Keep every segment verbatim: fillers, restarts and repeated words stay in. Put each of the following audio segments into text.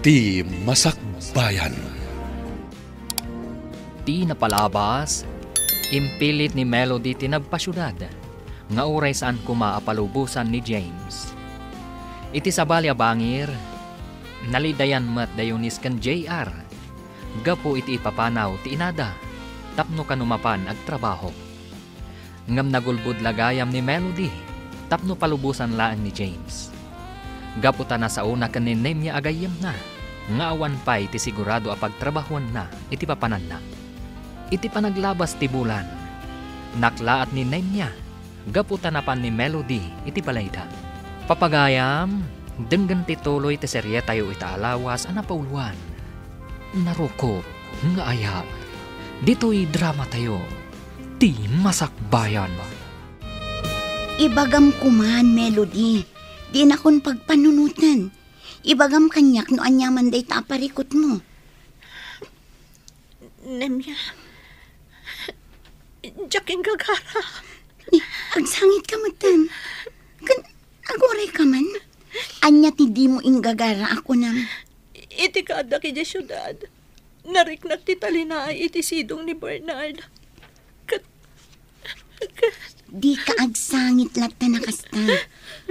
Ti Masakbayan. Ti napalabas, impilit ni Melody ti nagpasiudad, nga uray saan koma a palubosan ni James. Iti sabali a bangir, nalidayan met da Eunice ken J R gapu iti ipapanaw ti inada tapno kano mapan agtrabaho. Ngem nagulbod la gayam ni Melody tapno palubosan laeng ni James. Gapu ta nasaona ken ni Nemia a gayyemna nga awan pay ti sigurado a pagtrabahuanna iti papananna. Iti panaglabas ti bulan, naklaat ni Nemia gapu ta napan ni Melody iti balayda. Papagayam, denggen ti tuloy ti serietayo ita a lawas a napauloan. Narukop nga ayat. Ditoy dramatayo, Ti Masakbayan. Ibagam koman, Melody. Dinakon pagpanunoten. Ibagam kaniak no ania man dayta a parikutmo. Nemia, diak inggagara. Ni, agsangit ka metten. Ken aguray ka man. Ania ti dimo inggagara a kunam? Iti kaaddak idiay siudad, nariknak ti talinaay iti sidong ni Bernard. Ket, ket Dika agsangit latta a kasta.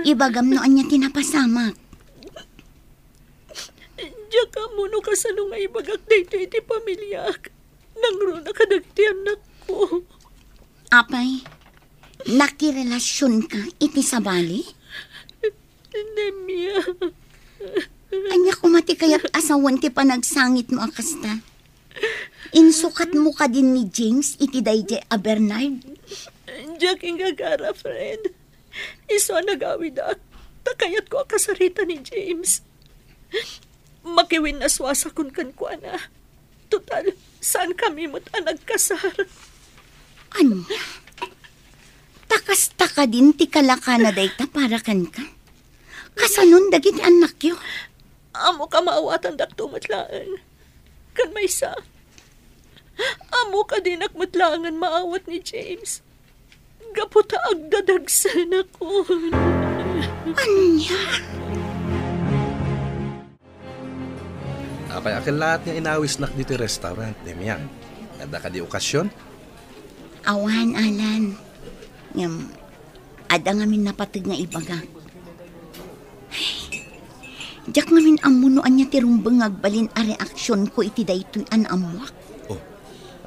Ibagam no ania ti napasamak. Diak ammo no kasano nga ibagak daytoy iti pamiliak. Nangruna kadagiti annakko. Apay, nakirelasionka iti sabali? Nemia. Ania koma ti kayat a sawen ti panagsangitmo a kasta? Insukatmo kadin ni James iti daydiay a Bernard? Diak inggagara, friend. Isu a nagawidak, ta kayatko a kasarita ni James. Makiwinnaswasakon kenkuana. Total, saankami met a nagkasar. Ania? Ta kasta kadin ti kalakana dayta para kenka? Kasanon dagiti annakyo? Ammok a maawatandakto met laeng. Ken maysa, ammok a dinak met laengen maawat ni James. Gapu ta agdadagsenakon. Ania? Apay a kellaat nga inawisnak ditoy restaurant, Nemia? Adda kadi okasion? Awan, Alan. Ngem, adda ngamin napateg nga ibagak. Ay, diak ngamin ammo no ania ti rumbeng nga agbalin a reaksionko iti daytoy a naammoak. Oh,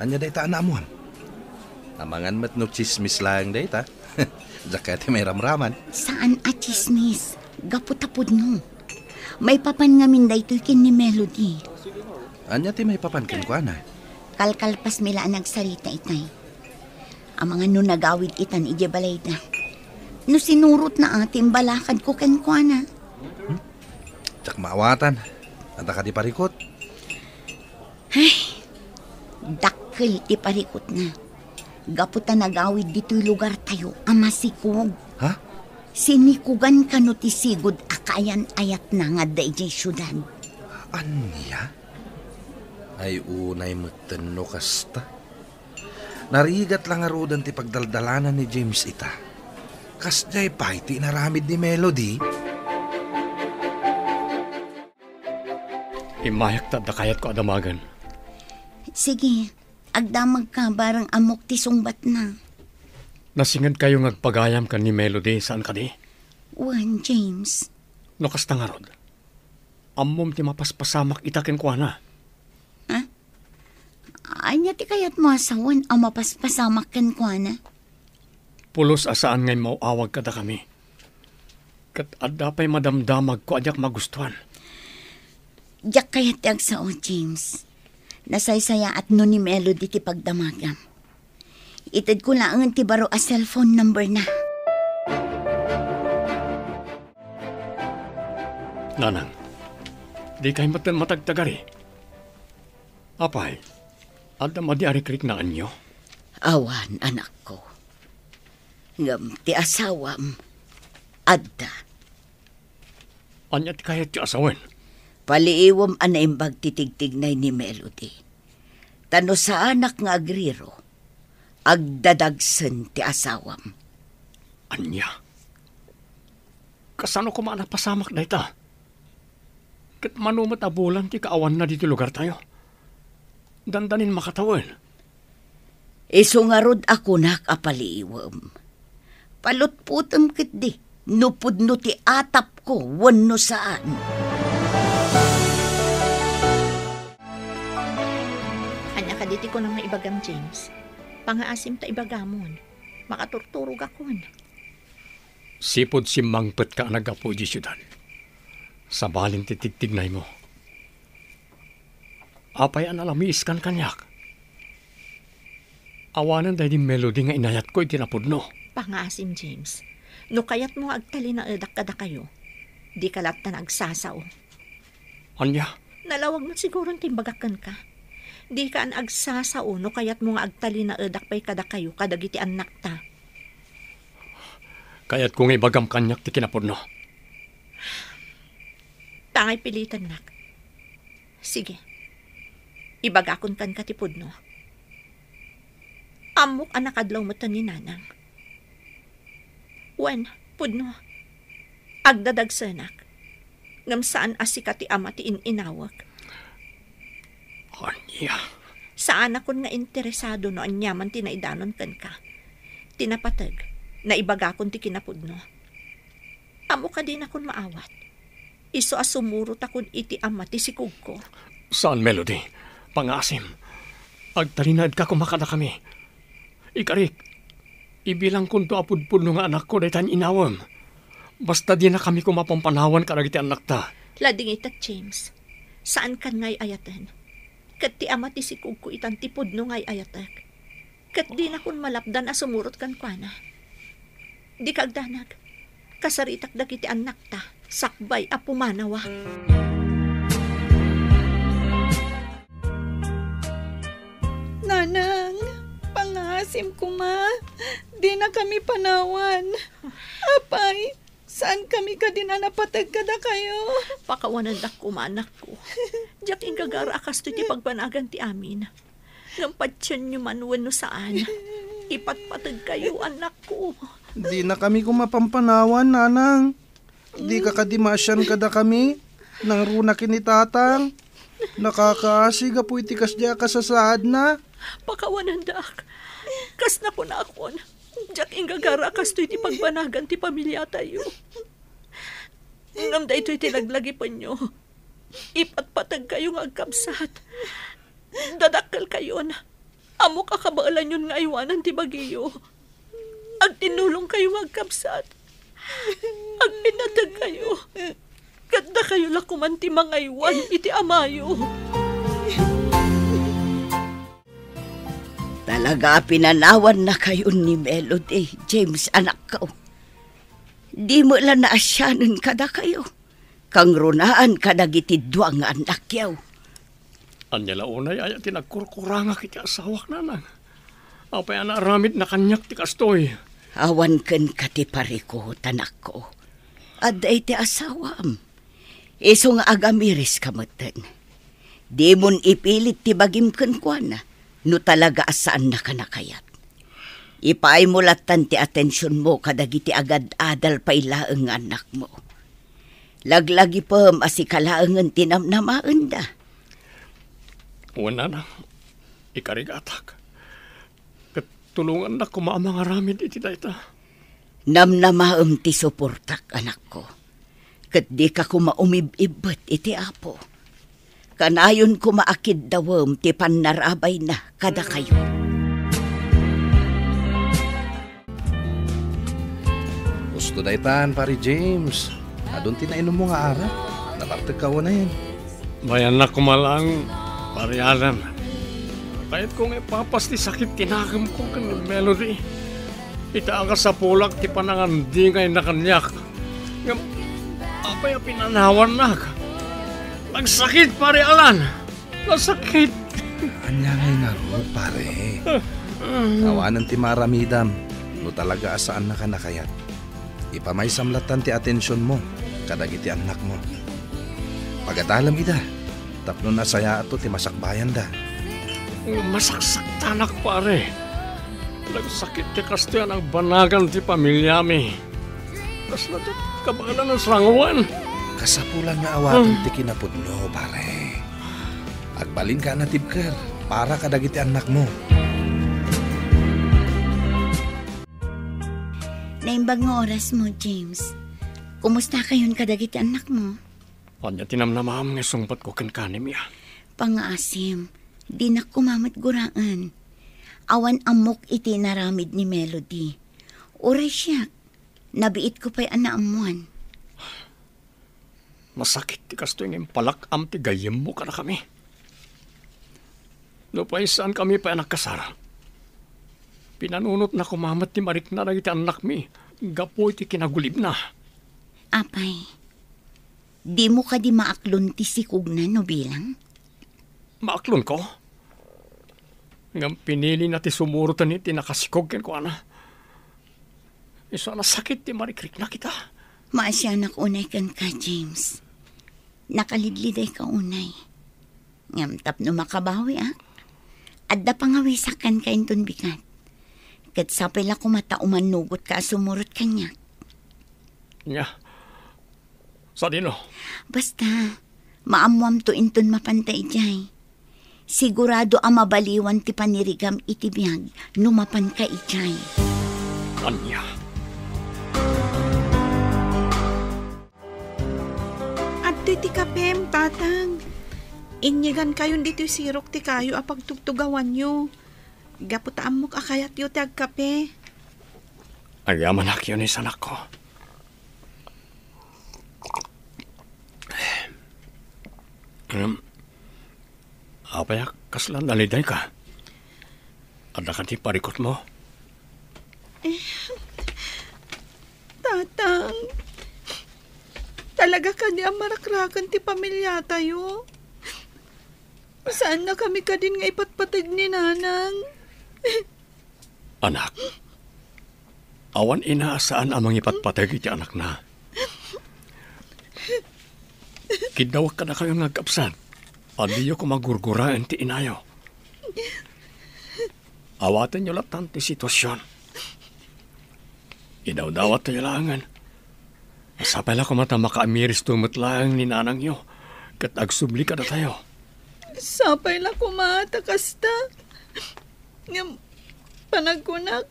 ania dayta a naammoam? Amangan met no tsismis laeng dayta. Diak kayat ti mairamraman. Saan a tsismis. Gapu ta pudno. Maipapan ngamin daytoy ken ni Melody. Ania ti maipapan kenkuana? Kalkalpasmi la a nagsarita itay. Amangan no nagawid itan idiay balayda. No sinurotna a ti imbalakadko kenkuana. Hmm? Diak maawatan. Adda kadi parikut? Ay, dakkel ti parikutna. Gapu ta nagawid ditoy lugartayo a masikog. Ha? Sinikugan kano ti sigud a kaayan-ayatna nga adda idiay siudad. Ania? Ay, unay metten no kasta. Narigat la ngaruden ti pagdaldalanan ni James ita. Kasdiay pay ti inaramid ni Melody? Immayak ta adda kayatko a damagen. Sige, agdamagka bareng ammok ti sungbatna. Nasingedkayo nga agpagayam ken ni Melody, saan kadi? Wen, James. No kasta ngarud, ammom ti mapaspasamak ita kenkuana. Ha? Ania ti kayatmo a sawen a mapaspasamak kenkuana? Pulos a saan nga immaw-awag kadakami. Ket adda pay madamdamagko a diak magustuan. Diak kayat ti agsao, James. Nasaysayaat no ni Melody ti pagdamagam. Itedko laeng ti baro a cellphone number na. Nanang, dikay metten matagtagari. Apay, adda madi a rikriknaanyo? Awan, anakko. Ngem ti asawam, adda. Ania ti kayatyo a sawen? Paliiwem a naimbag ti tigtignay ni Melody. Ta no saanak nga agriro, agdadagsen ti asawam. Ania? Kasano koma a napasamak dayta? Ket mano met a bulan ti kaawanna ditoy lugartayo? Dandanin makatawen. Isu ngarud a kunak a paliiwem. Palutpotem ketdi no pudno ti atapko wenno saan. Ania kadi ti kunam nga ibagam, James? Pangaasim ta ibagamon. Makaturturogakon. Sipud simmangpetka a naggapu idiay siudad, sabali ti tigtignaymo. Apay a nalamiiskan kaniak? Awanen daydi Melody nga inayatko iti napudno. Pangaasim, James. No kayatmo nga agtalinaedak kadakayo, dika latta nga agsasao. Ania? Nalawag met siguron ti imbagak kenka. Dika agsasao no kayatmo nga agtalinaedak pay kadakayo kadagiti annakta. Kayatko nga ibagam kaniak ti kinapudno. Tangay pilitennak. Sige. Ibagakon kenka ti pudno. Ammok a nakadlaw metten ni Nanang. Wen, pudno. Agdadagsenak. Ngem saan a sika ti ama ti in-inawek. Ania? Saanakon nga interesado no aniaman ti naidanon kenka. Ti napateg, naibagakon ti kinapudno. Ammok a dinakon maawat. Isu a sumurotakon iti ama ti sikogko. Saan, Melody. Pangaasim. Agtalinaedka koma kadakami. Ikarik, ibilangkonto a pudpudno nga anakko dayta in-inawem. Basta dinakami koma pampanawan kadagiti annakta. Ladingitek, James. Saankan nga ay-ayaten. Ket ti ama ti sikogko itan ti pudno nga ay-ayatek. Ket dinakon malapdan a sumurot kenkuana. Dika agdanag. Kasaritak dagiti annakta sakbay a pumanawak. Nanang, pangaasim koma. Dinakami panawan. Apay, saankami kadin a napateg kadakayo? Pakawanendak koma, anakko. Diak inggagara a kastoy ti pagbanagan ti amin. Ngem patienyo man wenno saan, ipatpategkayo, anakko. Dinakami koma pampanawan, Nanang. Dika kadi maasian kadakami? Nangruna ken ni Tatang. Nakakaasi gapu iti kasdiay a kasasaadna. Pakawanendak. Kas nakunakon, diak inggagara a kastoy ti pagbanagan ti pamiliatayo. Ngem daytoy ti laglagipenyo. Ipatpategkayo nga agkabsat. Dadakkelkayon. Ammok a kabaelanyon nga aywanan ti bagiyo. Agtinnulongkayo nga agkabsat. Agpinategkayo. Ket dakayo la koman ti mangaywan iti amayo. Talaga a pinanawannakayon ni Melody, James, anakko. Dimo la naasianen kadakayo. Kangrunaan kadagiti dua nga annakyo. Ania la unay aya ti nagkurkurangak iti asawak, Nanang? Apay a naaramidna kaniak ti kastoy? Awan kenka ti parikut, anakko. Adda iti asawam. Isu nga agamiris ka metten. Dimon ipilit ti bagim kenkuana no talaga a saannaka nakayat. Ipaaymo lattan ti atensionmo kadagiti agad-adal pay laeng nga annakmo. Laglagipem a sika laengen ti namnamaenda. Wen, Nanang, ikarigatak. Ket tulongannak koma a mangaramid iti dayta. Namnamaem ti suportak, anakko. Ket dika koma umib-ibbet iti Apo. Kanayon koma a kiddawem ti pannarabayna kadakayo. Husto daytan, Pari James. Adun ti nainummo nga arak. Nabartekka unayen. Mayannak koma laeng, Pari Alan. Kayatko nga ipapas ti sakit ti nakemko ken ni Melody. Ita a kasapulak ti panangandingayna kaniak. Ngem apay a pinanawannak? Nagsakit, Pari Alan! Nasakit! Ania ngay ngarud, pare? Awanen ti maaramidam no talaga a saannaka nakayat. Ipamaysam lattan ti atensionmo kadagiti annakmo. Pagadalem ida tapno nasayaatto ti masakbayanda. Masaksaktanak, pare. Nagsakit ti kastoy a nagbanagan ti pamiliami. Kasla diak kabaelan a sangoen. Kasapulan nga awaten ti kinapudno, pare. Agbalinka a natibker para kadagiti annakmo. Naimbag nga orasmo, James. Kumustakayon kadagiti annakmo? Ania ti namnamaam nga isungbatko kenka ni Mia? Pangngaasim, dinak koma met guraen. Awan ammok iti inaramid ni Melody. Uray siak, nabiitko pay a naammoan. Nasakit ti kastoy nga impalak-am ti gayyemmo kadakami. Nupay saankami pay a nagkasar, pinanunotna koma met ti marikna dagiti annakmi gapu iti kinagulibna. Apay, dimo kadi maaklon ti sikogna no bilang? Maaklonko? Ngem pinilina ti sumuroten iti nakasikog kenkuana. Isu a nasakit ti marikrikna kita. Maasianak unay kenka, James. Nakalidlidayka unay. Ngem tapno makabawiak, adda pangawisak kenka inton bigat. Ket sapay la koma ta umannugotka a sumurot kaniak. Nya, sadino? Basta, maammoamto inton mapanta idiay. Sigurado a mabaliwan ti panirigam iti biag no mapanka idiay. Ania? Adtoy ti kapem, Tatang. Inyigankayon ditoy sirok ti kayo a pagtugtugawanyo. Gapu ta ammok a kayatyo ti agkape. Agyamanak, Eunice, anakko. Ngem, apay a kasla nalidayka? Adda kadi parikutmo? Eh, Tatang, talaga kadi a marakrakan ti pamiliatayo? Saannakami kadin nga ipatpateg ni Nanang? Anak, awan ina a saan a mangipatpateg iti anakna. Kiddawek kadakayo nga agkabsat a diyo koma gurguraen ti inayo. Awatenyo lattan ti situasion. Idawdawattayo laengen. Sapay la koma ta makaamiristo met laeng ni nanangyo ket agsubli kadatayo. Sapay la koma ta kasta. Ngem panagkunak,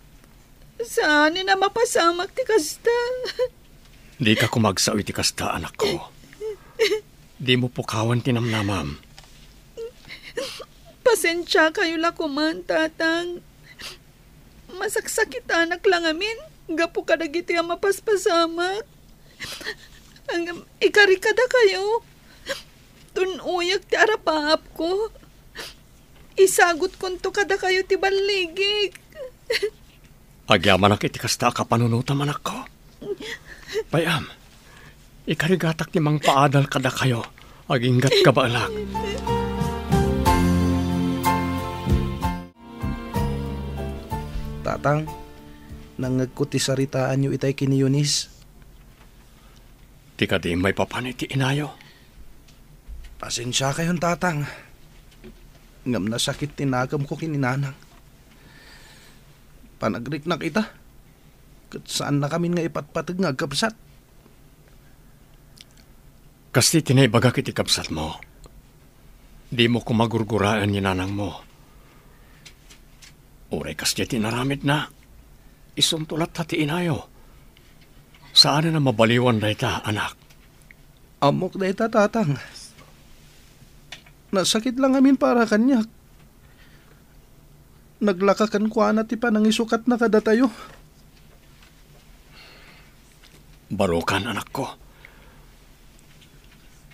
saanen a mapasamak ti kasta. Dika koma agsao iti kasta, anakko. Dimo pukawen ti namnamam. Pasensiakayo la koman, Tatang. Masaksakitanak la ngamin gapu kadagitoy a mapaspasamak. Ngem ikarik kadakayo. Tun-oyek ti arapaapko. Isagutkonto kadakayo ti balligik. Agyamanak iti kasta a kapanunotam, anakko. Pay-am, ikarigatak ti mangpaadal kadakayo agingga ti kabaelak. Tatang, nangngegko ti saritaanyo itay ken ni Eunice. Ti kadi maipapan iti inayo. Pasensiakayon, Tatang. Ngem nasakit ti nakemko ken ni Nanang. Panagriknak ita, ket saannakamin nga ipatpateg nga agkabsat. Kasta ti naibagak iti kabsatmo. Dimo koma gurguraen ni nanangmo. Uray kasta ti inaramidna, isunto latta ti inayo. Saanen a mabaliwan dayta, anak. Ammok dayta, Tatang. Nasakit la ngamin para kaniak. Naglaka kenkuana ti panangisukatna kadatayo. Barokan, anakko.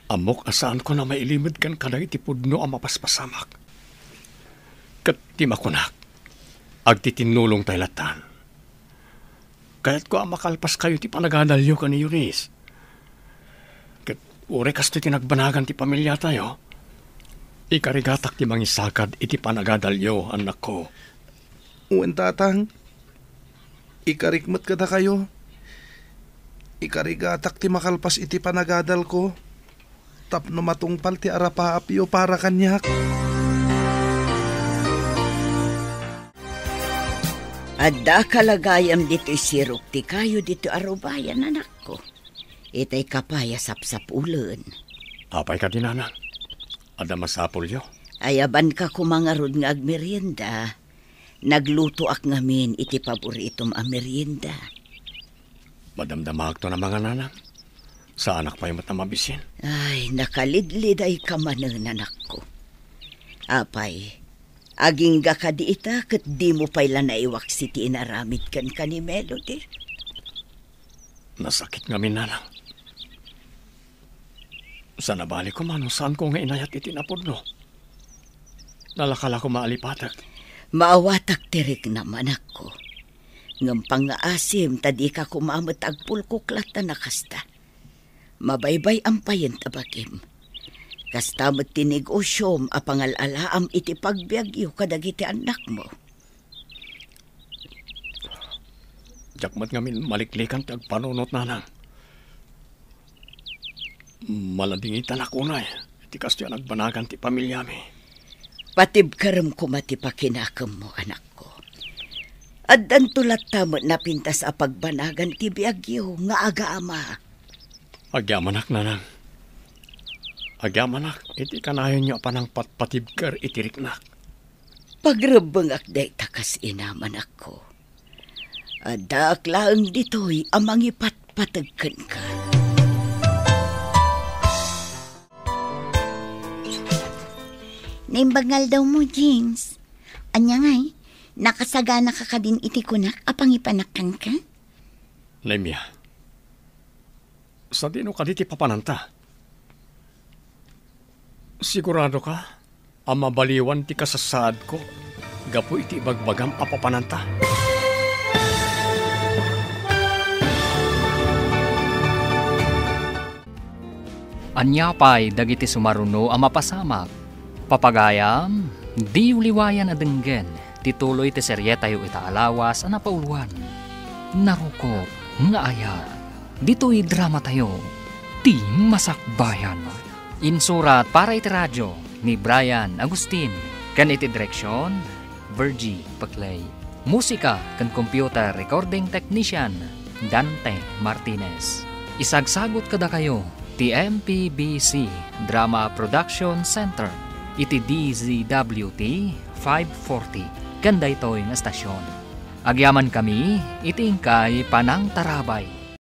Ammok a saanko a mailimed ken kadagiti pudno a mapaspasamak. Ket ti makunak, agtitinnulongtay lattan. Kayatko a makalpaskayo ti panagadalyo ken ni Eunice. Ket uray kastoy ti nagbanagan ti pamiliatayo, ikarigatak ti mangisakad iti panagadalyo, annakko. Wen, Tatang. Ikarik met kadakayo. Ikarigatak ti makalpas iti panagadalko tapno matungpal ti arapaapyo para kaniak. Adda kalagayam ditoy sirok ti kayo ditoy a rubayan, anakko. Itay ka pay a sapsapulen. Apay kadi, nanang? Adda masapulyo? Ayabanka koma ngarud nga agmerienda. Naglutoak ngamin iti paboritom a merienda. Madamdamaakto a mangan, nanang. Saanak pay met a mabisin. Ay, nakalidlidayka manen, anakko. Apay, agingga kadi ita ket dimo pay la naiwaksi ti inaramid kenka ni Melody? Nasakit ngamin, nanang. Sa nabali koma no saanko nga inayat iti napudno. Nalaka la koma a lipatek. Maawatak ti riknam, anakko. Ngem pangngaasim ta dika koma met agpulkok latta a kasta. Mabaybay-am payen ta bagim. Kasta met ti negosiom a pangal-alaam iti pagbiagyo kadagiti annakmo. Diak met ngamin maliklikan ti agpanunot, nanang. Maladingitanak unay iti kastoy a nagbanagan ti pamiliami. Patibkerem koma ti pakinakemmo, anakko. Addanto latta met napintas a pagbanagan ti biagyo nga agama. Agyamanak, nanang. Agyamanak iti kanayonyo a panangpatpatibker iti riknak. Pagrebbengak dayta kas inam, anakko. Addaak laeng ditoy a mangipatpateg kenka. Naimbag nga aldawmo, James. Ania ngay, nakasaganaka kadin iti kunak a pangipanak kenka? Naimia, sadino kadi ti papananta? Siguradoka a mabaliwan ti kasasaadko gapu iti ibagbagam a papananta? Ania pay dagiti sumaruno a mapasamak? Papagayam, diyo liwayan a denggen ti tuloy ti serietayo ita a lawas a napauluan, Narukop nga Ayat. Ditoy dramatayo, Ti Masakbayan. Insurat para iti radio ni Brian Agustin ken iti direksion, Virgie Peclay. Musika ken computer recording technician, Dante Martinez. Isagsagut kadakayo ti M P B C Drama Production Center iti D Z W T five forty ken daytoy nga estasion. Agyamankami iti inkay panangtarabay.